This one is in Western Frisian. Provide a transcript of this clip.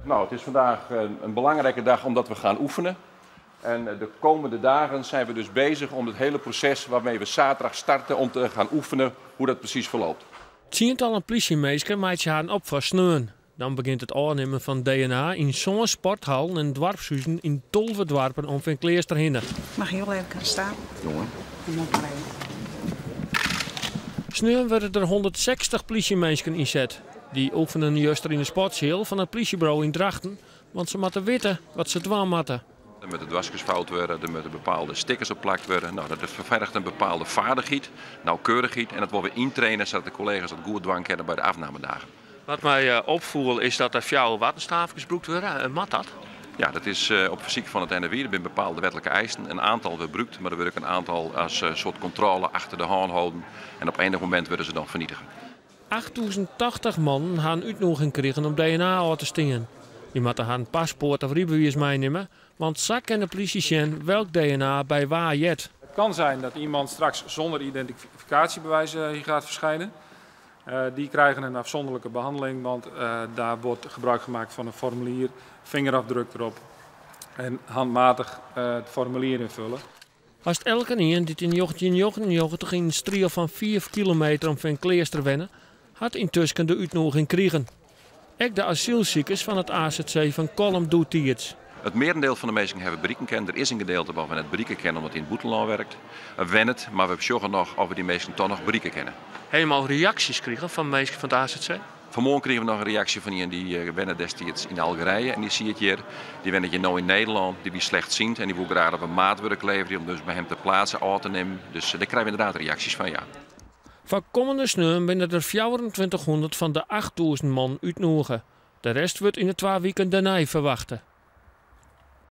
Nou, het is vandaag een belangrijke dag omdat we gaan oefenen. En de komende dagen zijn we dus bezig om het hele proces waarmee we zaterdag starten om te gaan oefenen hoe dat precies verloopt. Tsientallen plysjeminsken meitsje harren op foar sneon. Dan begjint it ôfnimmen fan DNA yn sân sporthallen en doarpshuzen yn 12 doarpen om Feankleaster hinne. Mag heel even gaan staan? Jongen. Dan moet maar even. Sneon wurde der 160 plysjeminsken ynset. Dy oefenen juster yn de sportseal fan it plysjeburo yn Drachten, want se moatte witte wat se dwaan moatte. Der moatte doaskes foud wurde, der moatte bepaalde stickers op plakt wurde. Nou, dat ferget in bepaalde feardichheid, nauwkeurichheid en dat wolle we yntraine sadat de kollega's dat goed dwaan kinne by de afnamedagen. Wat my opfoel is dat der fjouwer wattenstaafkes brûkt wurde. Moat dat? Ja, dat is op fersyk fan it NFI. Der binne bepaalde wetlike eisen. In oantal wurdt brûkt, mar der wurdt ek in oantal as soart kontrôle achter de hân holden. En op enig momint wurde se dan fernietige. 8080 mannen ha in útnûging krigen om DNA ôf te stean. Dy moatte harren paspoart of rydbewiis meinimme, want sa kin de plysje sjen welk DNA by wa heart. Het kan zijn dat iemand straks zonder identificatiebewijs hier gaat verschijnen. Die krijgen een afzonderlijke behandeling, want daar wordt gebruik gemaakt van een formulier, vingerafdruk erop en handmatig het formulier invullen. Hast elkenien dy't yn 1999 yn in striel fan 5 kilometer om Feankleaster wenne, hat yntusken de útnûging krigen. Ek de asylsikers fan it AZC fan Kollum doetiids. It mearendeel fan de minsken hawwe berikken kinnen. Der is in gedeelte wêr't we net berikke kinne omdat hy yn it bûtenlân wurket. Wennet, mar we sjogge noch oft we dy minsken dochs noch berikke kinne. Ha jim al reaksjes krigen fan minsken fan it AZC? Fan 'e moarn krigen we noch in reaksje fan ien dy't wenne destiids yn Algerije en dy siet hjir. Dy wennet hjir no yn Nederlân, dy wie slechtsiend en dy woe graach op in maatwurk leverje om dus by him ter plaatse ôf te nimmen. Dus dêr krije we ynderdaad reaksjes fan, ja. Foar kommende sneon binne der 2400 fan de 8000 man útnûge. De rest wurdt yn de 2 wiken dêrnei ferwachte.